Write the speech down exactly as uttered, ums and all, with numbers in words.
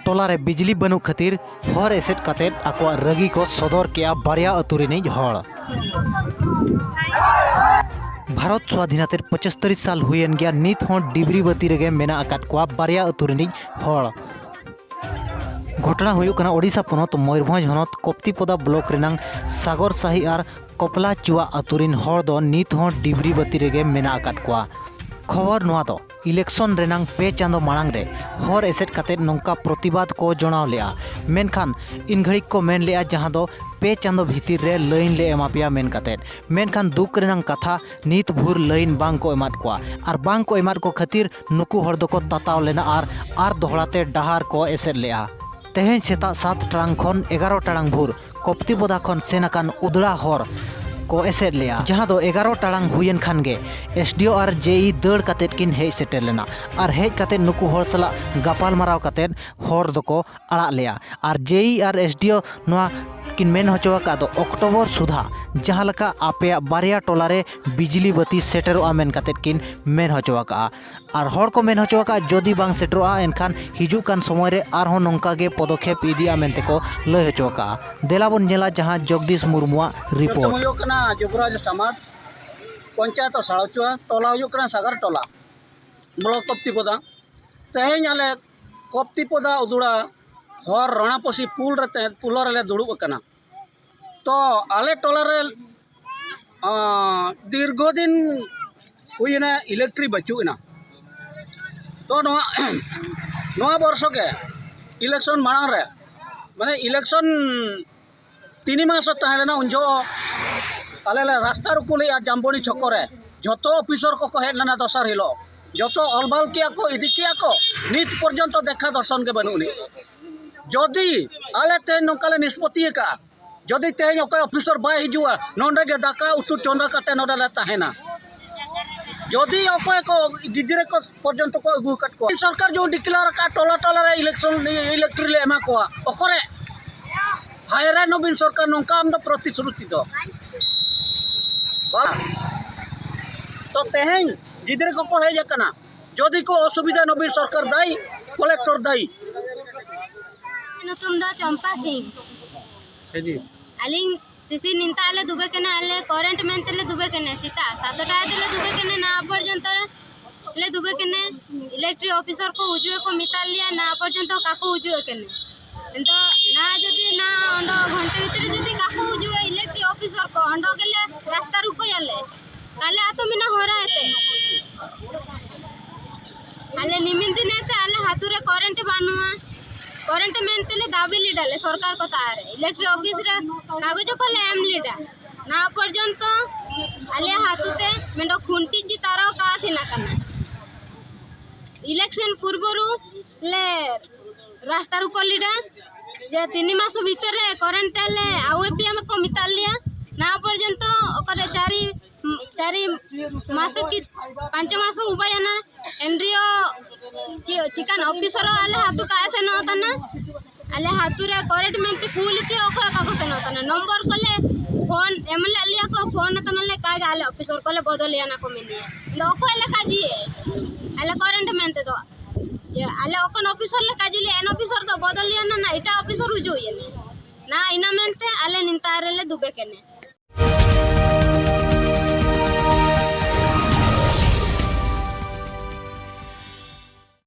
ᱴᱚᱞᱟ ᱨᱮ ᱵᱤᱡᱽᱞᱤ ᱵᱟᱹᱱᱩᱜ ᱠᱷᱟᱹᱛᱤᱨ ᱦᱚᱨ ᱮᱥᱮᱫ ᱠᱟᱛᱮᱫ ᱟᱠᱚᱣᱟᱜ ᱨᱟᱹᱜᱤ ᱠᱚ ᱥᱚᱫᱚᱨ ᱠᱮᱜᱼᱟ ᱵᱟᱨᱭᱟ ᱟᱹᱛᱩ ᱨᱤᱱᱤᱡ ᱦᱚᱲ᱾ ᱵᱷᱟᱨᱚᱛ ᱥᱣᱟᱫᱷᱤᱱᱟᱛᱮᱨ ᱯᱚᱸᱪᱟᱛᱛᱳᱨ ᱥᱟᱞ ᱦᱩᱭᱮᱱ ᱜᱮᱭᱟ, ᱱᱤᱛ ᱦᱚᱸ ᱰᱤᱵᱨᱤ ᱵᱟᱹᱛᱤ ᱨᱮᱜᱮ ᱢᱮᱱᱟᱜ ᱟᱠᱟᱫ ᱠᱚᱣᱟ ᱵᱟᱨᱭᱟ ᱟᱹᱛᱩ ᱨᱤᱱᱤᱡ ᱦᱚᱲ᱾ ᱜᱷᱚᱴᱚᱱᱟ ᱦᱩᱭᱩᱜ ᱠᱟᱱᱟ ᱳᱰᱤᱥᱟ ᱯᱚᱱᱚᱛ ᱢᱚᱭᱩᱨᱵᱷᱚᱸᱡᱽ ᱦᱚᱱᱚᱛ ᱠᱚᱯᱛᱤᱯᱚᱫᱟ ᱵᱞᱚᱠ ᱨᱮᱱᱟᱝ ᱥᱟᱜᱚᱨ ᱥᱟᱦᱤ ᱟᱨ ᱠᱚᱯᱞᱟ ᱪᱩᱣᱟ ᱟᱹᱛᱩ ᱨᱤᱱ ᱦᱚᱲ ᱫᱚ ᱱᱤᱛ ᱦᱚᱸ ᱰᱤᱵᱨᱤ ᱵᱟᱹᱛᱤ ᱨᱮᱜᱮ ᱢᱮᱱᱟᱜ ᱟᱠᱟᱫ ᱠᱚᱣᱟ᱾ ᱠᱷᱚᱵᱚᱨ ᱱᱚᱣᱟ ᱫᱚ ᱤᱞᱮᱠᱥᱚᱱ ᱨᱮᱱᱟᱝ ᱯᱮ ᱪᱟᱸᱫᱚ ᱢᱟᱲᱟᱝ ᱨᱮ ᱦᱚᱨ ᱮᱥᱮᱫ ᱠᱟᱛᱮᱫ ᱱᱚᱝᱠᱟ ᱯᱨᱚᱛᱤᱵᱟᱫ ᱠᱚ ᱡᱚᱱᱟᱣ ᱞᱮᱜᱼᱟ, ᱢᱮᱱᱠᱷᱟᱱ ᱤᱱ ᱜᱷᱟᱹᱲᱤᱡ ᱠᱚ ᱢᱮᱱ ᱞᱮᱜᱼᱟ ᱡᱟᱦᱟᱸ ᱫᱚ ᱯᱮ ᱪᱟᱸᱫᱚ ᱵᱷᱤᱛᱤᱨ ᱨᱮ ᱞᱟᱹᱭᱤᱱ ᱞᱮ ᱮᱢᱟ ᱯᱮᱭᱟ ᱢᱮᱱ ᱠᱟᱛᱮᱫ, ᱢᱮᱱᱠᱷᱟᱱ ᱫᱩᱠ ᱨᱮᱱᱟᱝ ᱠᱟᱛᱷᱟ ᱱᱤᱛ ᱵᱷᱳᱨ ᱞᱟᱹᱭᱤᱱ ᱵᱟᱝ ᱠᱚ ᱮᱢᱟᱫ ᱠᱚᱣᱟ ᱟᱨ ᱵᱟᱝ ᱠᱚ ᱮᱢᱟᱫ ᱠᱚ ᱠᱷᱟᱹᱛᱤᱨ ᱱᱩᱠᱩ ᱦᱚᱲ ᱫᱚᱠᱚ ᱛᱟᱛᱟᱣ ᱞᱮᱱᱟ ᱟᱨ ᱟᱨ ᱫᱚᱦᱲᱟ ᱛᱮ ᱰᱟᱦᱟᱨ ᱠᱚ ᱮᱥᱮᱫ ᱞᱮᱜᱼᱟ᱾ ᱛᱮᱦᱮᱧ ᱥᱮᱛᱟᱜ ᱥᱟᱛ ᱴᱟᱲᱟᱝ ᱠᱷᱚᱱ ᱮᱜᱟᱨᱚ ᱴᱟᱲᱟᱝ ᱵᱷᱳᱨ ᱠᱚᱯᱛᱤᱯᱚᱫᱟ ᱠᱷᱚᱱ ᱥᱮᱱ ᱟᱠᱟᱱ ᱩᱫᱽᱲᱟ ᱦᱚᱨ ᱠᱚ ᱮᱥᱮᱫ ᱞᱮᱜᱼᱟ, ᱡᱟᱦᱟᱸ ᱫᱚ ᱮᱜᱟᱨᱚ ᱴᱟᱲᱟᱝ ᱦᱩᱭᱮᱱ ᱠᱷᱟᱱ ᱜᱮ ᱮᱥ ᱰᱤ ᱳ ᱟᱨ ᱡᱮ ᱤ ᱫᱟᱹᱲ ᱠᱟᱛᱮᱫ ᱠᱤᱱ ᱦᱮᱡ ᱥᱮᱴᱮᱨ ᱞᱮᱱᱟ ᱟᱨ ᱦᱮᱡ ᱠᱟᱛᱮᱫ ᱱᱩᱠᱩ ᱦᱚᱲ ᱥᱟᱞᱟᱜ ᱜᱟᱯᱟᱞ ᱢᱟᱨᱟᱣ ᱠᱟᱛᱮᱫ ᱦᱚᱨ ᱫᱚᱠᱚ ᱟᱲᱟᱜ ᱞᱮᱜᱼᱟ᱾ ᱟᱨ ᱡᱮ ᱤ ᱟᱨ ᱮᱥ ᱰᱤ ᱳ ᱱᱚᱣᱟ ᱠᱤᱱ ᱢᱮᱱ ᱦᱚᱪᱚ ᱟᱠᱟᱫ ᱫᱚ ᱚᱠᱴᱳᱵᱚᱨ ᱥᱩᱫᱷᱟ ᱡᱟᱦᱟᱸ ᱞᱮᱠᱟ ᱟᱯᱮᱭᱟᱜ ᱵᱟᱨᱭᱟ ᱴᱚᱞᱟ ᱨᱮ ᱵᱤᱡᱽᱞᱤ ᱵᱟᱹᱛᱤ ᱥᱮᱴᱮᱨᱚᱜᱼᱟ ᱢᱮᱱ ᱠᱟᱛᱮᱫ ᱠᱤᱱ ᱢᱮᱱ ᱦᱚᱪᱚ ᱟᱠᱟᱫᱼᱟ᱾ ᱟᱨ ᱦᱚᱲ ᱠᱚ ᱢᱮᱱ ᱦᱚᱪᱚ ᱟᱠᱟᱫᱼᱟ, ᱡᱩᱫᱤ ᱵᱟᱝ ᱥᱮᱴᱮᱨᱚᱜᱼᱟ ᱮᱱᱠᱷᱟᱱ ᱦᱤᱡᱩᱜ ᱠᱟᱱ ᱥᱚᱢᱚᱭ ᱨᱮ ᱟᱨᱦᱚᱸ ᱱᱚᱝᱠᱟ ᱜᱮ ᱯᱚᱫᱚᱠᱷᱮᱯ ᱤᱫᱤᱜᱼᱟ ᱢᱮᱱᱛᱮ ᱠᱚ ᱞᱟᱹᱭ ᱦᱚᱪᱚ ᱟᱠᱟᱫᱼᱟ᱾ ᱫᱮᱞᱟ ᱵᱚᱱ ᱧᱮᱞᱟ ᱡᱟᱦᱟᱸ ᱡᱚᱜᱽᱫᱤᱥ ᱢᱩᱨᱢᱩᱣᱟᱜ ᱨᱤᱯᱳᱨᱴ᱾ ᱧᱩᱛᱩᱢ ᱦᱩᱭᱩᱜ ᱠᱟᱱᱟ ᱡᱩᱵᱽᱨᱟᱡᱽ ᱥᱟᱢᱟᱴ, ᱯᱚᱧᱪᱟᱭᱮᱛ ᱥᱟᱲᱟᱣᱪᱩᱣᱟ, ᱴᱚᱞᱟ ᱦᱩᱭᱩᱜ ᱠᱟᱱᱟ ᱥᱟᱜᱟᱨ ᱴᱚᱞᱟ, ᱵᱞᱚᱠ ᱠᱚᱯᱛᱤᱯᱚᱫᱟ᱾ ᱛᱮᱦᱮᱧ ᱟᱞᱮ ᱠᱚᱯᱛᱤᱯᱚᱫᱟ ᱩᱫᱩᱲᱟ ᱦᱚᱨ ᱨᱚᱬᱟᱯᱚᱥᱤ ᱯᱩᱞ ᱨᱮ ᱛᱮ-, ᱯᱩᱞ ᱨᱮᱞᱮ ᱫᱩᱲᱩᱵ ᱟᱠᱟᱱᱟ᱾ ᱛᱚ ᱟᱞᱮ ᱴᱚᱞᱟ ᱨᱮ, ᱟᱸ, ᱫᱤᱨᱜᱷᱚ ᱫᱤᱱ ᱦᱩᱭᱮᱱᱟ ᱤᱞᱮᱠᱴᱨᱤ ᱵᱟᱹᱪᱩᱜ ᱮᱱᱟ᱾ ᱛᱚ ᱱᱚᱣᱟ, ᱱᱚᱣᱟ ᱵᱚᱨᱥᱚ ᱜᱮ ᱤᱞᱮᱠᱥᱚᱱ ᱢᱟᱲᱟᱝ ᱨᱮ, ᱢᱟᱱᱮ ᱤᱞᱮᱠᱥᱚᱱ ᱛᱤᱱᱤ ᱢᱟᱥ ᱛᱟᱦᱮᱸ ᱞᱮᱱᱟ, ᱩᱱ ᱡᱚᱦᱚᱜ ᱟᱞᱮ ᱞᱮ ᱨᱟᱥᱛᱟ ᱨᱩᱠᱩ ᱞᱮᱫᱼᱟ ᱡᱟᱢᱵᱚᱱᱤ ᱪᱷᱚᱠᱚ ᱨᱮ᱾ ᱡᱷᱚᱛᱚ ᱚᱯᱷᱤᱥᱚᱨ ᱠᱚᱠᱚ ᱦᱮᱡ ᱞᱮᱱᱟ ᱫᱚᱥᱟᱨ ᱦᱤᱞᱳᱜ, ᱡᱷᱚᱛᱚ ᱚᱞᱵᱟᱞ ᱠᱮᱜᱼᱟ ᱠᱚ, ᱤᱫᱤ ᱠᱮᱜᱼᱟ ᱠᱚ, ᱱᱤᱛ ᱯᱚᱨᱡᱚᱱᱛᱚ ᱫᱮᱠᱷᱟ ᱫᱚᱨᱥᱚᱱ ᱜᱮ ᱵᱟᱹᱱᱩᱜ ᱟᱹᱱᱤᱡ᱾ ᱡᱩᱫᱤ ᱟᱞᱮ ᱛᱮᱦᱮᱧ ᱱᱚᱝᱠᱟ ᱞᱮ ᱱᱤᱥᱯᱚᱛᱤ ᱟᱠᱟᱫᱼᱟ, ᱡᱩᱫᱤ ᱛᱮᱦᱮᱧ ᱚᱠᱚᱭ ᱚᱯᱷᱤᱥᱚᱨ ᱵᱟᱭ ᱦᱤᱡᱩᱜᱼᱟ, ᱱᱚᱰᱮ ᱜᱮ ᱫᱟᱠᱟ ᱩᱛᱩ ᱪᱚᱸᱫᱟ ᱠᱟᱛᱮ ᱱᱚᱰᱮ ᱞᱮ ᱛᱟᱦᱮᱱᱟ᱾ ᱡᱩᱫᱤ ᱚᱠᱚᱭ ᱠᱚ ᱜᱤᱫᱽᱨᱟᱹ ᱠᱚ ᱯᱚᱨᱡᱚᱱᱛᱚ ᱠᱚ ᱟᱹᱜᱩ ᱟᱠᱟᱫ ᱠᱚᱣᱟ, ᱥᱚᱨᱠᱟᱨ ᱡᱩᱫᱤ ᱰᱤᱠᱞᱮᱭᱟᱨ ᱟᱠᱟᱫ ᱴᱚᱞᱟ ᱴᱚᱞᱟ ᱨᱮ ᱤᱞᱮᱠᱥᱚᱱ, ᱤᱞᱮᱠᱴᱨᱤ ᱞᱮ ᱮᱢᱟ ᱠᱚᱣᱟ, ᱚᱠᱚᱨᱮ ᱦᱟᱭᱨᱟ ᱱᱚᱵᱤᱱ ᱥᱚᱨᱠᱟᱨ, ᱱᱚᱝᱠᱟ ᱟᱢ ᱫᱚ ᱯᱨᱚᱛᱤᱥᱨᱩᱛᱤ ᱫᱚ ᱵᱟᱝ᱾ ᱛᱚ ᱛᱮᱦᱮᱧ ᱜᱤᱫᱽᱨᱟᱹ ᱠᱚᱠᱚ ᱦᱮᱡ ᱟᱠᱟᱱᱟ, ᱡᱩᱫᱤ ᱠᱚ ᱚᱥᱩᱵᱤᱫᱷᱟ ᱱᱚᱵᱤᱱ ᱥᱚᱨᱠᱟᱨ ᱫᱟᱭᱤ, ᱠᱚᱞᱮᱠᱴᱚᱨ ᱫᱟᱭᱤ᱾ ᱧᱩᱛᱩᱢ ᱫᱚ ᱪᱚᱢᱯᱟ ᱥᱤᱝ᱾ ᱦᱮᱸ ᱡᱤ᱾ ᱟᱹᱞᱤᱧ ᱛᱤᱥᱤ ᱱᱤᱱᱛᱟ ᱟᱞᱮ ᱫᱩᱵᱮ ᱠᱟᱱᱟ, ᱟᱞᱮ ᱠᱚᱨᱮᱱᱴ ᱢᱮᱱᱛᱮ ᱞᱮ ᱫᱩᱵᱮ ᱠᱟᱱᱟ, ᱥᱮᱛᱟᱜ ᱥᱟᱛᱴᱟ ᱛᱮᱞᱮ ᱫᱩᱵᱮ ᱠᱟᱱᱟ, ᱱᱟ ᱯᱚᱨᱡᱚᱱᱛᱚ ᱞᱮ ᱫᱩᱵᱮ ᱠᱟᱱᱟ᱾ ᱤᱞᱮᱠᱴᱨᱤᱠ ᱚᱯᱷᱤᱥᱟᱨ ᱠᱚ ᱦᱤᱡᱩᱜ ᱟᱠᱚ ᱢᱮᱛᱟ ᱞᱮᱭᱟ, ᱱᱟ ᱯᱚᱨᱡᱚᱱᱛᱚ ᱠᱟᱠᱚ ᱦᱤᱡᱩᱜ ᱠᱟᱱᱟ᱾ ᱮᱱᱛᱚ ᱱᱟ ᱡᱩᱫᱤ ᱱᱟ ᱚᱸᱰᱮ ᱜᱷᱚᱱᱴᱟ ᱵᱷᱤᱛᱨᱤ ᱡᱩᱫᱤ ᱠᱟᱠᱚ ᱦᱤᱡᱩᱜᱼᱟ ᱤᱞᱮᱠᱴᱨᱤᱠ ᱚᱯᱷᱤᱥᱟᱨ ᱠᱚ, ᱚᱸᱰᱮ ᱜᱮᱞᱮ ᱨᱟᱥᱛᱟ ᱨᱩᱠᱚᱭᱟᱞᱮ᱾ ᱟᱞᱮ ᱟᱹᱛᱩ ᱢᱮᱱᱟᱜ ᱦᱚᱨᱟ ᱮᱛᱮ᱾ ᱟᱞᱮ ᱱᱤᱢᱤᱱ ᱫᱤᱱ ᱮᱛᱮ ᱟᱞᱮ ᱟᱹᱛᱩ ᱨᱮ ᱠᱚᱨᱮᱱᱴ ᱵᱟᱹᱱᱩᱜᱼᱟ᱾ ᱠᱚᱨᱮᱱᱴ ᱢᱮᱱᱛᱮ ᱞᱮ ᱫᱟᱹᱵᱤ ᱞᱮᱫᱟ ᱞᱮ ᱥᱚᱨᱠᱟᱨ ᱠᱚ ᱛᱟᱞᱟ ᱨᱮ᱾ ᱤᱞᱮᱠᱴᱨᱤᱠ ᱚᱯᱷᱤᱥ ᱨᱮ ᱠᱟᱜᱚᱡᱽ ᱠᱚᱞᱮ ᱮᱢ ᱞᱮᱫᱟ᱾ ᱱᱟ ᱯᱚᱨᱡᱚᱱᱛᱚ ᱟᱞᱮ ᱟᱹᱛᱩ ᱛᱮ ᱢᱮᱱᱫᱚ ᱠᱷᱩᱱᱴᱤ ᱪᱮᱛᱟᱱ ᱨᱮᱦᱚᱸ ᱠᱟᱥ ᱦᱮᱱᱟᱜ ᱠᱟᱱᱟ᱾ ᱤᱞᱮᱠᱥᱚᱱ ᱯᱩᱨᱵᱚᱨᱩ ᱞᱮ ᱨᱟᱥᱛᱟ ᱨᱩᱠᱚ ᱞᱮᱫᱟ ᱡᱮ ᱛᱤᱱᱤ ᱢᱟᱥ ᱵᱷᱤᱛᱤᱨ ᱨᱮ ᱠᱚᱨᱮᱱᱴ ᱞᱮ ᱟᱹᱜᱩᱭ ᱯᱮᱭᱟ ᱠᱚ ᱢᱮᱛᱟᱫ ᱞᱮᱭᱟ᱾ ᱱᱟ ᱯᱚᱨᱡᱚᱱᱛᱚ ᱚᱠᱟᱨᱮ ᱪᱟᱨᱤ ᱪᱟᱨᱤ ᱢᱟᱥ ᱠᱤ ᱯᱟᱸᱪ ᱢᱟᱥ ᱦᱩᱭ ᱵᱟᱭᱟᱱᱟ, ᱮᱱᱨᱮᱦᱚᱸ ᱪᱮ- ᱪᱤᱠᱟᱱ ᱚᱯᱷᱤᱥᱟᱨ ᱦᱚᱸ ᱟᱞᱮ ᱟᱹᱛᱩ ᱠᱟ ᱥᱮᱱᱚᱜ ᱛᱟᱱᱟ᱾ ᱟᱞᱮ ᱟᱹᱛᱩ ᱨᱮ ᱠᱚᱨᱮᱱᱴ ᱢᱮᱱᱛᱮ ᱠᱩᱞᱤ ᱛᱮ ᱚᱠᱚᱭ ᱚᱠᱟ ᱠᱚ ᱥᱮᱱᱚᱜ ᱛᱟᱱᱟ᱾ ᱱᱚᱢᱵᱚᱨ ᱠᱚᱞᱮ ᱯᱷᱳᱱ ᱮᱢ ᱞᱮᱫ ᱞᱮᱭᱟ ᱠᱚ, ᱯᱷᱳᱱ ᱛᱟᱱᱟᱞᱮ ᱠᱟᱜᱮ ᱟᱞᱮ ᱚᱯᱷᱤᱥᱟᱨ ᱠᱚᱞᱮ ᱵᱚᱫᱚᱞᱮᱭᱟ ᱱᱟ ᱠᱚ ᱢᱮᱱᱮᱭᱟ᱾ ᱟᱫᱚ ᱚᱠᱚᱭ ᱞᱮᱠᱟ ᱡᱤᱭᱮ ᱟᱞᱮ ᱠᱚᱨᱮᱱᱴ ᱢᱮᱱᱛᱮ ᱫᱚ ᱡᱮ ᱟᱞᱮ ᱚᱠᱚᱱ ᱚᱯᱷᱤᱥᱟᱨ ᱞᱮᱠᱟ ᱡᱤᱞᱮ ᱮᱱ ᱚᱯᱷᱤᱥᱟᱨ ᱫᱚ ᱵᱚᱫᱚᱞᱮᱭᱟ ᱱᱟ, ᱱᱟ ᱮᱴᱟᱜ ᱚᱯᱷᱤᱥᱟᱨ ᱦᱤᱡᱩᱜ ᱭᱮᱱᱟ᱾ ᱱᱟ ᱤᱱᱟ ᱢᱮᱱᱛᱮ ᱟᱞᱮ ᱱᱤᱱᱛᱟ ᱨᱮᱞᱮ ᱫᱩᱵᱮ ᱠᱮᱱᱮ᱾